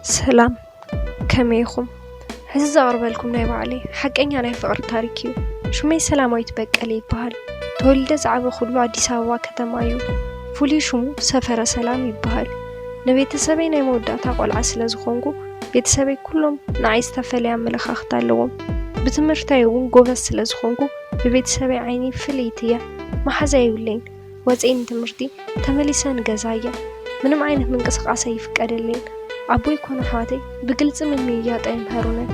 ሰላም፣ ከመይ ኢኹም? ሕዚ ዘቕርበልኩም ናይ ባዕለይ ሓቀኛ ናይ ፍቕሪ ታሪክ እዩ። ሽመይ ሰላማዊት በቀለ ይበሃል። ተወሊደ ዝዓበኹሉ ኣዲስ ኣበባ ከተማ እዩ። ፍሉይ ሽሙ ሰፈረ ሰላም ይበሃል። ንቤተሰበይ ናይ መወዳእታ ቆልዓ ስለ ዝኾንኩ፣ ቤተሰበይ ኩሎም ንዓይ ዝተፈለየ ኣመለኻኽታ ኣለዎም። ብትምህርተይ እውን ጎበዝ ስለ ዝኾንኩ፣ ብቤተሰበይ ዓይኒ ፍልይቲ እየ። መሓዛ የብለይን። ወፂኤ ንትምህርቲ ተመሊሰ ንገዛ እየ። ምንም ዓይነት ምንቅስቃስ ኣይፍቀደለይን። ኣቦይ ኮነ ኣሕዋተይ ብግልፂ ምምይያጥ ኣይምሃሩንን።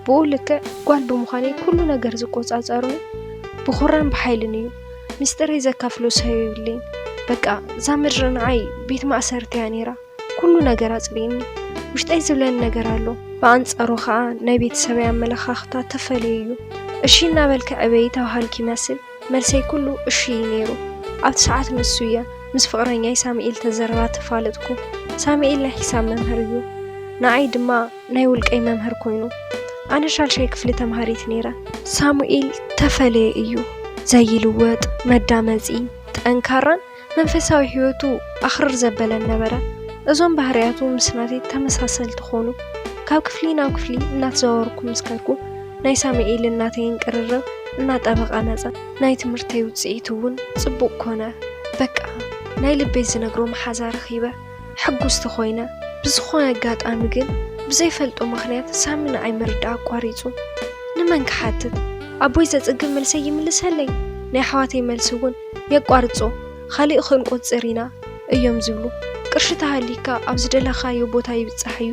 ብኡ ልክዕ ጓል ብምዃነይ ኩሉ ነገር ዝቆፃፀሩኒ ብኹራን ብሓይልን እዩ። ሚስጥረይ ዘካፍሎ ሰብ የብለይን። በቃ እዛ ምድሪ ንዓይ ቤት ማእሰርቲ እያ ነይራ። ኩሉ ነገር ኣፅሊእኒ። ውሽጠይ ዝብለኒ ነገር ኣሎ። ብኣንፃሩ ከዓ ናይ ቤተሰበይ ኣመለኻኽታ ተፈለየ እዩ። እሺ እናበልኪ ዕበዪ ተባሃልኪ ይመስል። መልሰይ ኩሉ እሺ እዩ ነይሩ። ኣብቲ ሰዓት ንሱ እየ ምስ ፍቕረኛይ ሳሙኤል ተዘረባ ተፋለጥኩ። ሳሙኤል ናይ ሒሳብ መምህር እዩ። ንዓይ ድማ ናይ ውልቀይ መምህር ኮይኑ። ኣነ ሻልሻይ ክፍሊ ተምሃሪት ነይረ። ሳሙኤል ተፈለየ እዩ። ዘይልወጥ፣ መዳመፂ፣ ጠንካራን መንፈሳዊ ህይወቱ ኣኽርር ዘበለን ነበረ። እዞም ባህርያቱ ምስ ናተይ ተመሳሰልቲ ኾኑ። ካብ ክፍሊ ናብ ክፍሊ እናተዘዋወርኩ ምስ ከድኩ ናይ ሳሙኤልን ናተይን ቅርርብ እናጠበቐ መጸ። ናይ ትምህርተይ ውጽኢት እውን ጽቡቕ ኮነ። በቃ ናይ ልበይ ዝነግሮ መሓዛ ረኺበ። ሕጉስቲ ኮይነ። ብዝኾነ ኣጋጣሚ ግን ብዘይፈልጦ ምኽንያት ሳሚ ንዓይ ምርዳእ ኣቋሪጹ። ንመን ክሓትት? ኣቦይ ዘጽግብ መልሰይ ይምልሰለይ። ናይ ኣሕዋተይ መልሲ እውን የቋርጾ። ካሊእ ክንቆጽር ኢና እዮም ዝብሉ። ቅርሺ ተሃልዩካ ኣብ ዝደለኻዮ ቦታ ይብጻሕ እዩ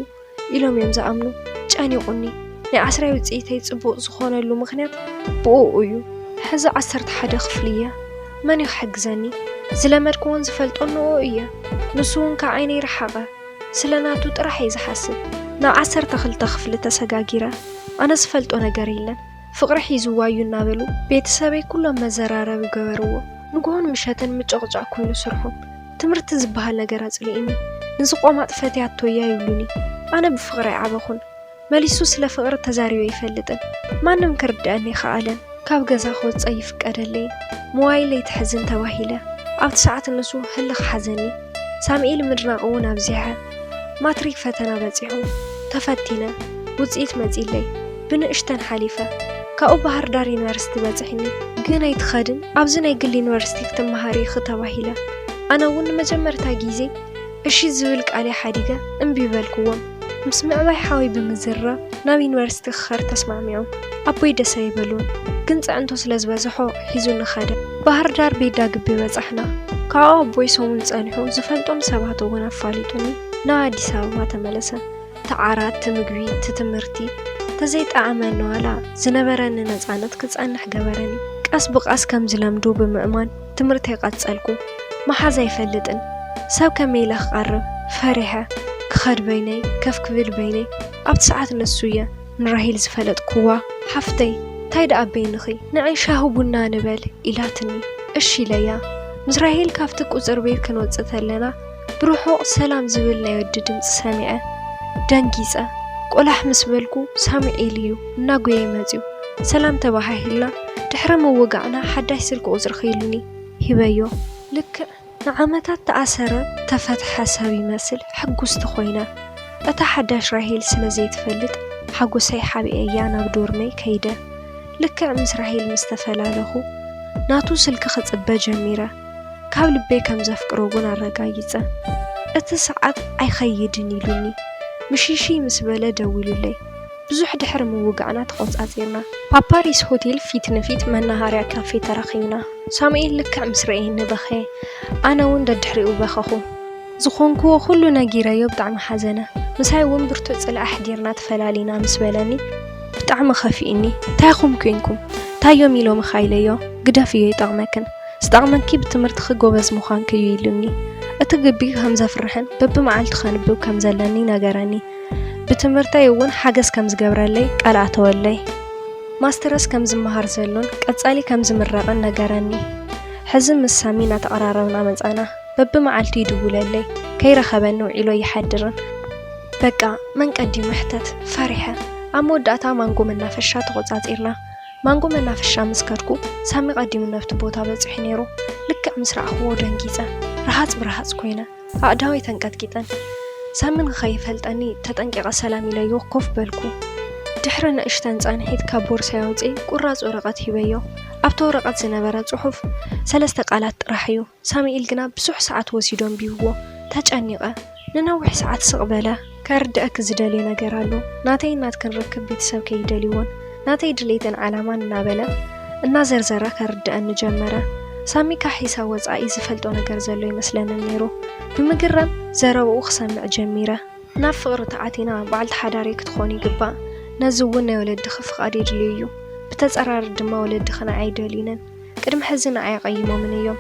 ኢሎም እዮም ዝኣምኑ። ጨኒቑኒ። ናይ ዓስራይ ውጽኢተይ ጽቡቕ ዝኾነሉ ምኽንያት ብእኡ እዩ። ሕዚ ዓሰርተ ሓደ ክፍሊ እየ። መን እዩ ክሕግዘኒ? ዝለመድክዎን ዝፈልጦን ንእኡ እየ። ንሱ እውን ካብ ዓይነይ ረሓቐ። ስለ ናቱ ጥራሕ እየ ዝሓስብ። ናብ ዓሰርተ ክልተ ክፍሊ ተሰጋጊረ። ኣነ ዝፈልጦ ነገር የለን። ፍቕሪ ሒዝዋ እዩ እናበሉ ቤተሰበይ ኩሎም መዘራረቢ ገበርዎ። ንግሆን ምሸትን ምጭቕጫቕ ኮይኑ ስርሖም። ትምህርቲ ዝበሃል ነገር ኣጽሊእኒ። ንዚ ቆማጥ ፈትያቶ እያ ይብሉኒ። ኣነ ብፍቕሪ ኣይዓበኹን። መሊሱ ስለ ፍቕሪ ተዛሪቡ ኣይፈልጥን። ማንም ክርድኣኒ ኣይኸኣለን። ካብ ገዛ ክወጽእ ኣይፍቀደለይን። ሞባይለይ ትሕዝን ተባሂለ። ኣብቲ ሰዓት ንሱ ህልኽ ሓዘኒ። ሳሙኤል ምድናቕ እውን ኣብዚሐ። ማትሪክ ፈተና በጺሑ። ተፈቲነ። ውጽኢት መጺለይ። ብንእሽተን ሓሊፈ። ካብኡ ባህር ዳር ዩኒቨርሲቲ በጺሕኒ። ግን ኣይትኸድን፣ ኣብዚ ናይ ግሊ ዩኒቨርሲቲ ክትመሃሪ ኢኺ ተባሂለ። ኣነ እውን ንመጀመርታ ግዜ እሺ ዝብል ቃለይ ሓዲገ እምቢ በልክዎም። ምስ ምዕባይ ሓወይ ብምዝርራብ ናብ ዩኒቨርሲቲ ክኸድ ተስማዕሚዖም። ኣቦይ ደስ ኣይበሉን፣ ግን ጽዕንቶ ስለ ዝበዝሖ ሒዙኒ ኸደ። ባህር ዳር ቤት ዳግቢ በጻሕና። ካብኡ ኣቦይ ሰሙን ጸኒሑ ዝፈልጦም ሰባት እውን ኣፋሊጡኒ ናብ ኣዲስ ኣበባ ተመለሰ። እቲ ዓራት፣ እቲ ምግቢ፣ እቲ ትምህርቲ ተዘይጠዓመኒ ዋላ ዝነበረኒ ነጻነት ክጸንሕ ገበረኒ። ቀስ ብቐስ ከም ዝለምዶ ብምእማን ትምህርተይ ቀጸልኩ። መሓዛ ኣይፈልጥን። ሰብ ከመይ ኢለ ክቐርብ ፈሪሐ። ክኸድ በይነይ፣ ከፍ ክብል በይነይ። ኣብቲ ሰዓት ንሱ እየ ንራሄል ዝፈለጥክዋ። ሓፍተይ፣ ታይ ደኣ በይንኺ? ንዒ ሻሂ ቡና ንበል ኢላትኒ። እሺ ኢለያ። ምስ ራሄል ካብቲ ቁጽሪ ቤት ክንወጽእ ተለና ብርሑቕ ሰላም ዝብል ናይ ወዲ ድምጺ ሰሚዐ። ደንጊጸ። ቆላሕ ምስ በልኩ ሳሙኤል እዩ እናጎየ መጺኡ። ሰላም ተባሃሂልና ድሕሪ ምውጋዕና ሓዳሽ ስልኪ ቁጽርኺ ኢሉኒ። ሂበዮ። ልክዕ ንዓመታት ተኣሰረ ተፈትሐ ሰብ ይመስል ሕጉስቲ ኮይነ። እታ ሓዳሽ ራሄል ስለ ዘይትፈልጥ ሓጎሰይ ሓቢኤያ ናብ ዶርመይ ከይደ። ልክዕ ምስ ራሄል ምስ ተፈላለኹ ናቱ ስልኪ ክጽበ ጀሚረ። ካብ ልበይ ከም ዘፍቅሮ እውን ኣረጋጊጸ። እቲ ሰዓት ኣይኸይድን ኢሉኒ። ምሽይሽይ ምስ በለ ደዊሉለይ። ብዙሕ ድሕሪ ምውጋዕና ተቖጻጺርና። ፓፓሪስ ሆቴል ፊት ንፊት መናሃርያ ካፌ ተራኺብና። ሳሙኤል ልክዕ ምስ ረኣየኒ በኸየ። ኣነ እውን ደድሕሪኡ በኸኹ። ዝኾንክዎ ኩሉ ነጊረዮ ብጣዕሚ ሓዘነ። ምሳይ እውን ብርቱዕ ጽልኢ ኣሕዲርና ተፈላሊና ምስ በለኒ ብጣዕሚ ከፊኡኒ። እንታይ ኢኹም ኮይንኩም? እንታይ እዮም ኢሎምኻ ኢለዮ። ግደፍዮ ኣይጠቕመክን። ዝጠቕመኪ ብትምህርትኺ ጎበዝ ምዃንኪ እዩ ኢሉኒ። እቲ ግቢ ከም ዘፍርሕን በብመዓልቱ ከንብብ ከም ዘለኒ ነገረኒ። ብትምህርተይ እውን ሓገዝ ከም ዝገብረለይ ቃል ኣተወለይ። ማስተርስ ከም ዝመሃር ዘሎን ቀጻሊ ከም ዝምረቕን ነገረኒ። ሕዚ ምስ ሳሚ እናተቐራረብና መጻና። በብመዓልቱ ይድውለለይ። ከይረኸበኒ ውዒሉ ኣይሓድርን። በቃ መን ቀዲሙ ሕተት ፈሪሐ። ኣብ መወዳእታ ማንጎ መናፈሻ ተቖጻጺርና። ማንጎ መናፈሻ ምስ ከድኩ ሳሚ ቀዲሙ ናብቲ ቦታ በጺሑ ነይሩ። ልክዕ ምስ ረኣኽዎ ደንጊጸ። ረሃጽ ብረሃጽ ኮይነ። ኣእዳወይ ተንቀጥቂጠን። ሳሚ ንኸይፈልጠኒ ተጠንቂቐ ሰላም ኢለዮ ኮፍ በልኩ። ድሕሪ ንእሽተን ጻንሒት ካብ ቦርሳይ ኣውጺኤ ቁራጽ ወረቐት ሂበዮ። ኣብቲ ወረቐት ዝነበረ ጽሑፍ ሰለስተ ቃላት ጥራሕ እዩ። ሳሙኤል ግና ብዙሕ ሰዓት ወሲዱ ኣንቢብዎ። ተጨኒቐ። ንነዊሕ ሰዓት ስቕ በለ። ከርድኣኪ ዝደልዮ ነገር ኣሎ። ናተይን ናትክን ርክብ ቤተሰብ ከይደልይዎን ናተይ ድሌትን ዓላማን እናበለ እናዘርዘረ ከርድኣኒ ጀመረ። ሳሚ ካብ ሒሳብ ወጻኢ ዝፈልጦ ነገር ዘሎ ኣይመስለንን ነይሩ። ብምግራም ዘረባኡ ክሰምዕ ጀሚረ። ናብ ፍቕሪ ተኣቲና በዓልቲ ሓዳረይ ክትኾኒ ይግባእ። ነዚ እውን ናይ ወለድኺ ፍቓድ የድልዮ እዩ። ብተጸራሪ ድማ ወለድኺ ንዓይ ኣይደልዩንን። ቅድሚ ሕዚ ንዓይ ኣቐይሞምን እዮም።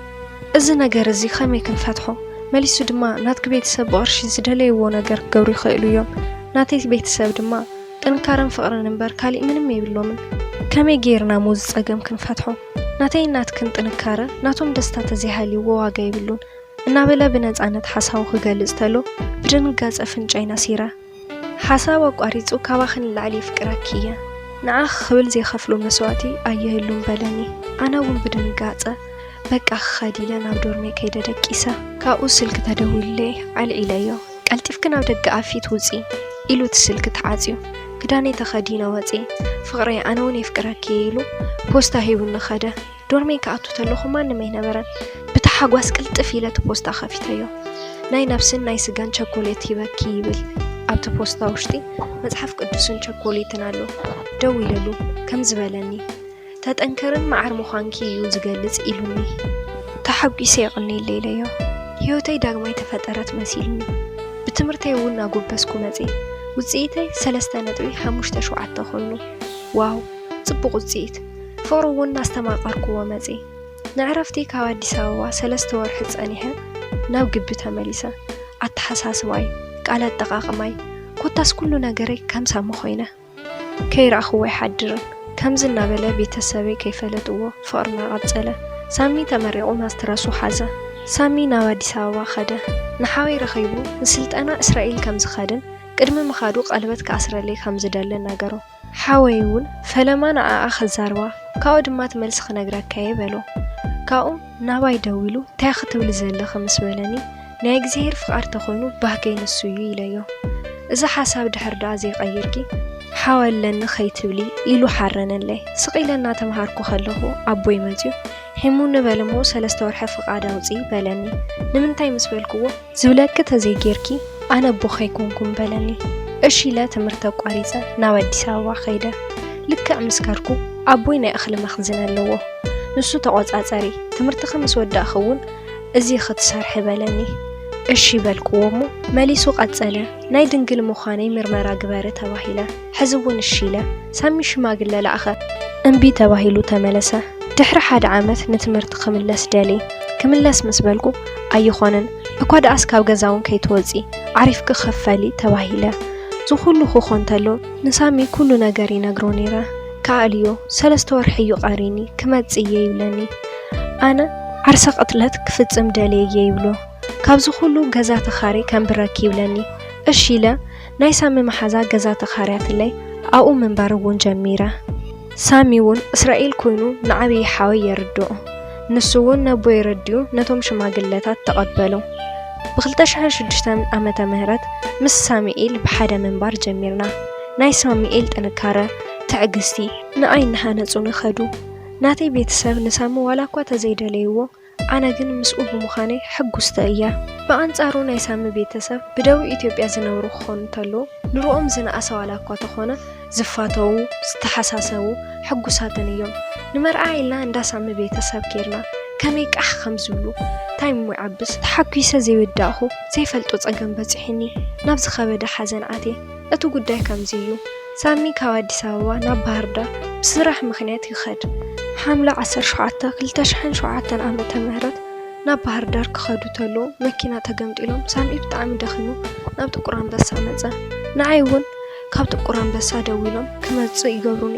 እዚ ነገር እዚ ከመይ ክንፈትሖ? መሊሱ ድማ ናትኪ ቤተሰብ ብቕርሺ ዝደለይዎ ነገር ክገብሩ ይኽእሉ እዮም። ናተይ ቤተሰብ ድማ ጥንካረን ፍቕርን እምበር ካሊእ ምንም የብሎምን። ከመይ ገይርና እሞ እዚ ጸገም ክንፈትሖ? ናተይን ናትክን ጥንካረ ናቶም ደስታ ተዘይሃልይዎ ዋጋ የብሉን። እናበለ ብነጻነት ሓሳቡ ክገልጽ ተሎ ብድንጋጸ ኣፍንጫይ ነሲረ። ሓሳብ ኣቋሪጹ ካባኺ ንላዕሊ የፍቅረኪ እየ። ንዓኺ ክብል ዘይኸፍሎ መስዋእቲ ኣይህሉን በለኒ። ኣነ እውን ብድንጋጸ በቃ ክኸድ ኢለ ናብ ዶርመይ ከይደ ደቂሰ። ካብኡ ስልኪ ተደዊሉለይ ኣልዒለዮ። ቀልጢፍኪ ናብ ደገ ኣብ ፊት ውጺ ኢሉ እቲ ስልኪ ተዓጽዩ። ክዳነይ ተኸዲነ ወጺኤ። ፍቕረይ ኣነ እውን የፍቅረኪ እየ ኢሉ ፖስታ ሂቡኒ ከደ። ዶርመይ ክኣቱ ተለኹ ማንም ኣይነበረን። ብታሓጓስ ቅልጥፍ ኢለ እቲ ፖስታ ከፊተዮ። ናይ ነብስን ናይ ስጋን ቸኮሌት ሂበኪ ይብል ኣብቲ ፖስታ ውሽጢ መጽሓፍ ቅዱስን ቸኮሌትን ኣሎ። ደው ኢለሉ ከምዚ በለኒ፣ ተጠንከርን መዓር ምዃንኪ እዩ ዝገልጽ ኢሉኒ። ተሓጒሰ የቐንየለይ ኢለዮ። ህይወተይ ዳግማይ ተፈጠረት መሲሉኒ። ብትምህርተይ እውን እናጎበዝኩ መጺኤ። ውጽኢተይ ሰለስተ ነጥቢ ሓሙሽተ ሸውዓተ ኮይኑ። ዋው ጽቡቕ ውጽኢት። ፍቕሪ እውን እናስተማቐርክዎ መጺኤ። ንዕረፍቲ ካብ ኣዲስ ኣበባ ሰለስተ ወርሒ ጸኒሐ ናብ ግቢ ተመሊሰ። ኣተሓሳስባይ፣ ቃል ኣጠቓቕማይ፣ ኮታስ ኩሉ ነገረይ ከም ሳሚ ኮይነ። ከይረኣኽዎ ኣይሓድርን። ከምዚ እናበለ ቤተሰበይ ከይፈለጥዎ ፍቕርና ቀጸለ። ሳሚ ተመሪቑ ማስትረሱ ሓዘ። ሳሚ ናብ ኣዲስ ኣበባ ከደ። ንሓወይ ረኺቡ ንስልጠና እስራኤል ከም ዝኸድን ቅድሚ ምኻዱ ቀለበት ክኣስረለይ ከም ዝደልን ነገሮ። ሓወይ እውን ፈለማ ንዓኣ ከዛርባ ካብኡ ድማ እቲ መልሲ ክነግረካ እየ በሎ። ካብኡ ናባይ ደዊሉ እንታይ ክትብሊ ዘለኺ ምስ በለኒ ናይ እግዚኣብሔር ፍቓድ ተኾይኑ ባህገይ ንሱ እዩ ኢለዮ። እዚ ሓሳብ ድሕር ደኣ ዘይቀይርኪ ሓው ኣለኒ ከይትብሊ ኢሉ ሓረነለይ። ስቕ ኢለ እናተምሃርኩ ከለኹ ኣቦይ መፅዩ ሒሙኒ በለ እሞ ሰለስተ ወርሒ ፍቓድ ኣውፅኢ በለኒ። ንምንታይ ምስ በልክዎ ዝብለኪ ተዘይጌርኪ ኣነ ኣቦኺ ኣይኮንኩን በለኒ። እሺ ኢለ ትምህርቲ ኣቋሪፀ ናብ ኣዲስ ኣበባ ከይደ። ልክዕ ምስ ከድኩ ኣቦይ ናይ እኽሊ መኽዝን ኣለዎ። ንሱ ተቖፃፀሪ፣ ትምህርትኺ ምስ ወዳእኺ እውን እዚ ክትሰርሒ በለኒ። እሺ በልክዎ እሞ መሊሱ ቀፀለ። ናይ ድንግል ምዃነይ ምርመራ ግበሪ ተባሂለ። ሕዚ እውን እሺ ኢለ። ሳሚ ሽማግለ ለኣኸ። እምቢ ተባሂሉ ተመለሰ። ድሕሪ ሓደ ዓመት ንትምህርቲ ክምለስ ደልየ። ክምለስ ምስ በልኩ ኣይኾንን፣ እኳ ደኣስ ካብ ገዛ እውን ከይትወፂ፣ ዓሪፍኪ ክፈሊ ተባሂለ። ዝኹሉ ክኾን ተሎ ንሳሚ ኩሉ ነገር ይነግሮ ነይረ። ከኣልዮ፣ ሰለስተ ወርሒ እዩ ቀሪኒ፣ ክመጽእ እየ ይብለኒ። ኣነ ዓርሰ ቅትለት ክፍጽም ደልየ እየ ይብሎ። ካብዚ ኩሉ ገዛ ተኻርየ ከንብረኪ ይብለኒ። እሺ ኢለ፣ ናይ ሳሚ መሓዛ ገዛ ተኻርያትለይ ኣብኡ ምንባር እውን ጀሚረ። ሳሚ እውን እስራኤል ኮይኑ ንዓብዪ ሓወይ የርድኦ። ንሱ እውን ነቦይ ረዲኡ ነቶም ሽማግለታት ተቐበሎ። ብ ክልተ ሽሕን ሽዱሽተን ዓመተ ምህረት ምስ ሳሙኤል ብሓደ ምንባር ጀሚርና። ናይ ሳሙኤል ጥንካረ፣ ትዕግስቲ ንኣይ እናሃነጹኒ ከዱ። ናተይ ቤተሰብ ንሳሚ ዋላ እኳ ተዘይደለይዎ፣ ኣነ ግን ምስኡ ብምዃነይ ሕጉስቲ እየ። ብኣንጻሩ ናይ ሳሚ ቤተሰብ ብደቡብ ኢትዮጵያ ዝነብሩ ክኾኑ እንተለዉ፣ ኑሮኦም ዝነኣሰ ዋላ እኳ ተኾነ፣ ዝፋተዉ፣ ዝተሓሳሰቡ፣ ሕጉሳትን እዮም። ንመርዓ ኢልና እንዳ ሳሚ ቤተሰብ ኬድና፣ ከመይ ቃሕ ከም ዝብሉ፣ እንታይ እሞ ይዓብስ፣ ተሓጒሰ ዘይወዳእኹ፣ ዘይፈልጦ ጸገም በጺሑኒ፣ ናብ ዝኸበደ ሓዘን ኣትየ። እቲ ጉዳይ ከምዚ እዩ። ሳሚ ካብ ኣዲስ ኣበባ ናብ ባህር ዳር ብስራሕ ምኽንያት ይኸድ። ሓምለ ዓሰርተ ሸውዓተ ክልተ ሽሕን ሸውዓተን ዓመተ ምህረት ናብ ባህር ዳር ክኸዱ ተለዉ መኪና ተገምጢሎም ሳሚ ብጣዕሚ ደኺሙ ናብ ጥቁር ኣንበሳ መጸ። ንዓይ እውን ካብ ጥቁር ኣንበሳ ደዊሎም ክመጽእ ይገብሩኒ።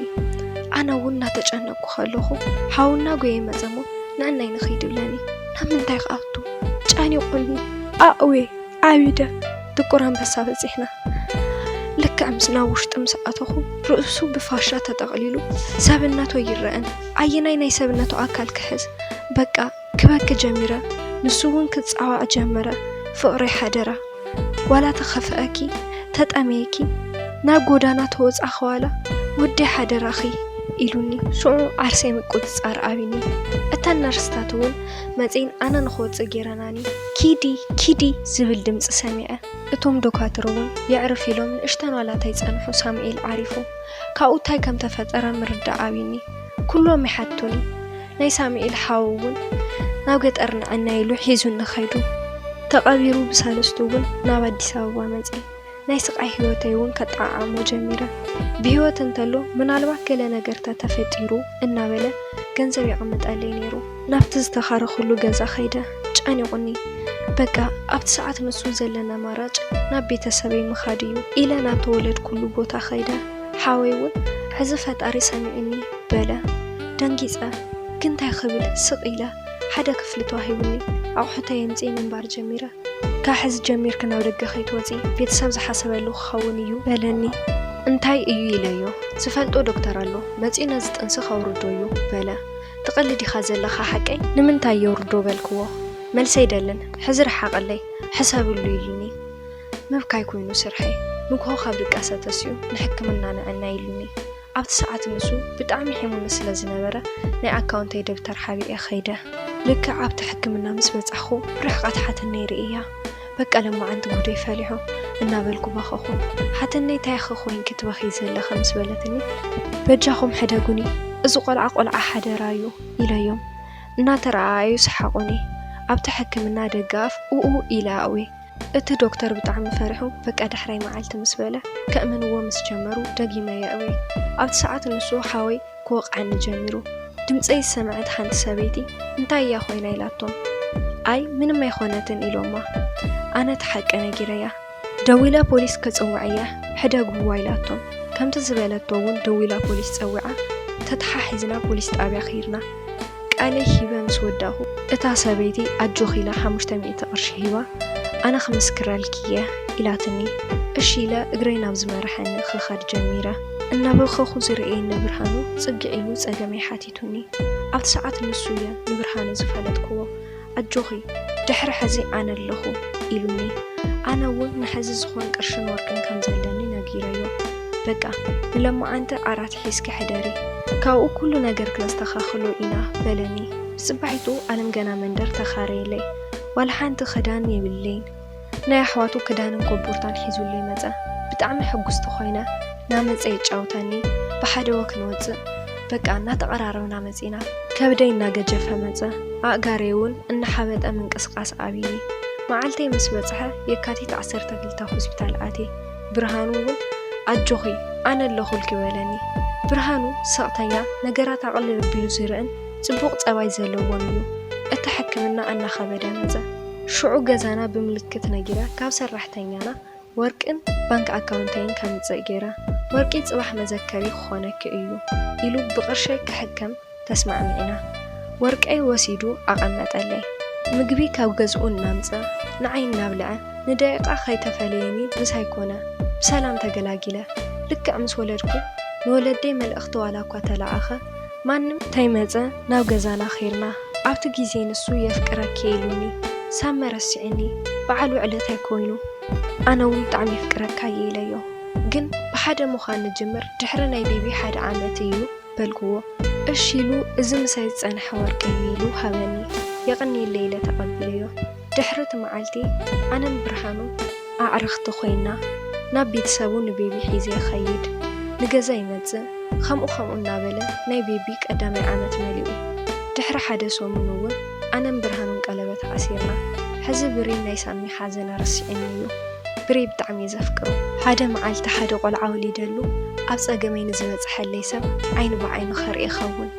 ኣነ እውን እናተጨነቅኩ ከለኹ ሓውና ጎየ መጸ እሞ ንዕናይ ንኸይድ ይብለኒ። ናብ ምንታይ ክኣቱ? ጨኒቑኒ። ኣእዌ ዓቢደ ጥቁር ኣንበሳ በጺሕና። ልክዕ ምስ ናብ ውሽጢ ምስ ኣተኹ ርእሱ ብፋሻ ተጠቕሊሉ ሰብነቶ ይረኣን። ኣየናይ ናይ ሰብነቱ ኣካል ክሕዝ? በቃ ክበኪ ጀሚረ። ንሱ እውን ክጻዋዕ ጀመረ። ፍቕረይ ሓደራ ዋላ ተኸፍኣኪ፣ ተጠመየኪ፣ ናብ ጎዳና ተወጻኺ ዋላ፣ ወዲ ሓደራኺ ኢሉኒ። ሽዑ ዓርሰይ ምቁጽጻር ኣቢኒ። እተን ነርስታት እውን መጺን ኣነ ንኽወጽእ ጌረናኒ። ኪዲ፣ ኪዲ ዝብል ድምጺ ሰሚዐ። እቶም ዶካትር እውን የዕርፍ ኢሎም ንእሽተን ዋላ ተይጸንሑ ሳሙኤል ዓሪፉ። ካብኡ እንታይ ከም ተፈጠረ ምርዳእ ኣቢኒ። ኩሎም ይሓቱኒ። ናይ ሳሙኤል ሓው እውን ናብ ገጠር ንዕና ኢሉ ሒዙኒ ኸይዱ። ተቐቢሩ ብሳልስቱ እውን ናብ ኣዲስ ኣበባ መጺ። ናይ ስቓይ ህይወተይ እውን ከጠዓዕሞ ጀሚረ። ብህይወት እንተሎ ምናልባት ገለ ነገር ተተፈጢሩ እናበለ ገንዘብ የቐምጠለይ ነይሩ። ናብቲ ዝተኻረኹሉ ገዛ ኸይደ ጨኒቑኒ። በቃ ኣብቲ ሰዓት ንሱ ዘለኒ ኣማራጭ ናብ ቤተሰበይ ምኻድ እዩ ኢለ ናብ ተወለድኩሉ ቦታ ኸይደ። ሓወይ እውን ሕዚ ፈጣሪ ሰሚዑኒ በለ። ደንጊጸ ግን እንታይ ክብል ስቕ ኢለ ሓደ ክፍሊ ተዋሂቡኒ ኣቑሑተይ ኣምጺኤ ምንባር ጀሚረ። ካብ ሕዚ ጀሚርኪ ናብ ደገ ከይትወጺ፣ ቤተሰብ ዝሓሰበሉ ክኸውን እዩ በለኒ። እንታይ እዩ ኢለዮ። ዝፈልጦ ዶክተር ኣሎ፣ መጺኡ ነዚ ጥንሲ ከውርዶ እዩ በለ። ትቐልድ ኢኻ ዘለኻ ሓቀይ? ንምንታይ የውርዶ በልክዎ። መልሲ ኣይደልን፣ ሕዚ ርሓቐለይ፣ ሕሰብሉ ኢሉኒ። ምብካይ ኮይኑ ስርሐይ። ንግሆ ካብ ድቃሰ ተሲኡ ንሕክምና ንዕና ኢሉኒ። ኣብቲ ሰዓት ንሱ ብጣዕሚ ሒሙኒ ስለ ዝነበረ ናይ ኣካውንተይ ደብተር ሓቢኤ ኸይደ። ልክዕ ኣብቲ ሕክምና ምስ በጻሕኹ ብርሕቐት ሓተነይ ርእያ። በቃ ለማዓንቲ ጉደይ ፈሊሑ እናበልኩ በኸኹ። ሓተነይ ታይ ኢኺ ኮይንኪ ትበኽዪ ዘለኺ ምስ በለትኒ በጃኹም ሕደጉኒ፣ እዚ ቆልዓ ቆልዓ ሓደራ እዩ ኢለዮም። እናተረኣኣዩ ሰሓቑኒ። ኣብቲ ሕክምና ደገኣፍ ኡኡ ኢለ ኣእውየ። እቲ ዶክተር ብጣዕሚ ፈሪሑ በቃ ዳሕራይ መዓልቲ ምስ በለ ከእምንዎ ምስ ጀመሩ ደጊመ የእውየ። ኣብቲ ሰዓት ንሱ ሓወይ ክወቕዓኒ ጀሚሩ። ድምፀይ ዝሰምዐት ሓንቲ ሰበይቲ እንታይ እያ ኮይና ኢላቶም። ኣይ ምንም ኣይኾነትን ኢሎማ። ኣነ እቲ ሓቂ ነጊረያ። ደዊለ ፖሊስ ከፅውዕ እየ ሕደግዋ ኢላቶም። ከምቲ ዝበለቶ እውን ደዊላ ፖሊስ ፀዊዓ ተተሓሒዝና ፖሊስ ጣብያ ከይድና። ቃለይ ሂበ ምስ ወዳእኹ እታ ሰበይቲ ኣጆኺ ኢላ ሓሙሽተ ሚእቲ ቅርሺ ሂባ ኣነ ክምስክረልኪ እየ ኢላትኒ። እሺ ኢለ እግረይ ናብ ዝመርሐኒ ክኸድ ጀሚረ። እናበኸኹ ዝርእየኒ ብርሃኑ ጽግዕ ኢሉ ጸገመይ ሓቲቱኒ። ኣብቲ ሰዓት ንሱ እየ ንብርሃኑ ዝፈለጥክዎ። ኣጆኺ ድሕሪ ሕዚ ኣነ ኣለኹ ኢሉኒ። ኣነ እውን ንሕዚ ዝኾን ቅርሽን ወርቅን ከም ዘለኒ ነጊረዮ። በቃ ንለማዓንቲ ዓራት ሒዝኪ ሕደሪ፣ ካብኡ ኩሉ ነገር ክነስተኻኽሎ ኢና በለኒ። ብጽባሒቱ ኣለም ገና መንደር ተኻረየለይ። ዋላ ሓንቲ ክዳን የብለይን። ናይ ኣሕዋቱ ክዳንን ኮቦርታን ሒዙለይ መጸ። ብጣዕሚ ሕጉስቲ ኮይነ። ናመጸ የጫውተኒ። ብሓደወ ክንወጽእ በቃ እናተቐራረብና መጺና። ከብደይ እናገጀፈ መጸ። ኣእጋረይ እውን እናሓበጠ ምንቅስቓስ ኣብዩኒ። መዓልተይ ምስ በጽሐ የካቲት ዓሰርተ ክልተ ሆስፒታል ኣትየ። ብርሃኑ እውን ኣጆኺ ኣነ ኣለኹልኪ በለኒ። ብርሃኑ ስቕተኛ፣ ነገራት ኣቕልል ኣቢሉ ዝርእን ጽቡቕ ጸባይ ዘለዎን እዩ። እቲ ሕክምና እናኸበደ መጸ። ሽዑ ገዛና ብምልክት ነጊረ ካብ ሰራሕተኛና ወርቅን ባንክ ኣካውንተይን ከምጽእ ገይረ። ወርቂ ጽባሕ መዘከሪ ክኾነኪ እዩ ኢሉ ብቕርሸይ ክሕከም ተስማዕሚዕና። ወርቀይ ወሲዱ ኣቐመጠለይ። ምግቢ ካብ ገዝኡ እናምጸ ንዓይ እናብልዐ ንደቂቓ ከይተፈለየኒ ምሳይ ኮነ። ብሰላም ተገላጊለ። ልክዕ ምስ ወለድኩ ንወለደይ መልእኽቲ ዋላ እኳ ተለኣኸ ማንም ተይመጸ ናብ ገዛና ኸይርና። ኣብቲ ግዜ ንሱ የፍቅረኪ እየ ኢሉኒ። ሳመ ረሲዕኒ በዓል ውዕለታይ ኮይኑ። ኣነ እውን ብጣዕሚ የፍቅረካ እየ ኢለዮ። ግን ብሓደ ምዃን ንጅምር ድሕሪ ናይ ቤቢ ሓደ ዓመት እዩ በልክዎ። እሺ ኢሉ እዚ ምሳይ ዝጸንሐ ወርቂ እዩ ኢሉ ሃበኒ። የቐንየለይ ኢለ ተቐቢለዮ። ድሕሪ እቲ መዓልቲ ኣነን ብርሃኑን ኣዕርኽቲ ኮይና። ናብ ቤተሰቡ ንቤቢ ሒዘ ይኸይድ፣ ንገዛ ይመጽእ፣ ከምኡ ከምኡ እናበለ ናይ ቤቢ ቀዳማይ ዓመት መሊኡ። ድሕሪ ሓደ ሰሙን እውን ኣነን ብርሃኑን ቀለበት ኣሲርና። ሕዚ ብሬ ናይ ሳሚ ሓዘን ኣረሲዕኒ እዩ። ብሬ ብጣዕሚ እየ ዘፍቅሮ። ሓደ መዓልቲ ሓደ ቆልዓ ወሊደሉ ኣብ ጸገመይ ንዝበጽሐለይ ሰብ ዓይኒ ብዓይኒ ከርኢ ይኸውን።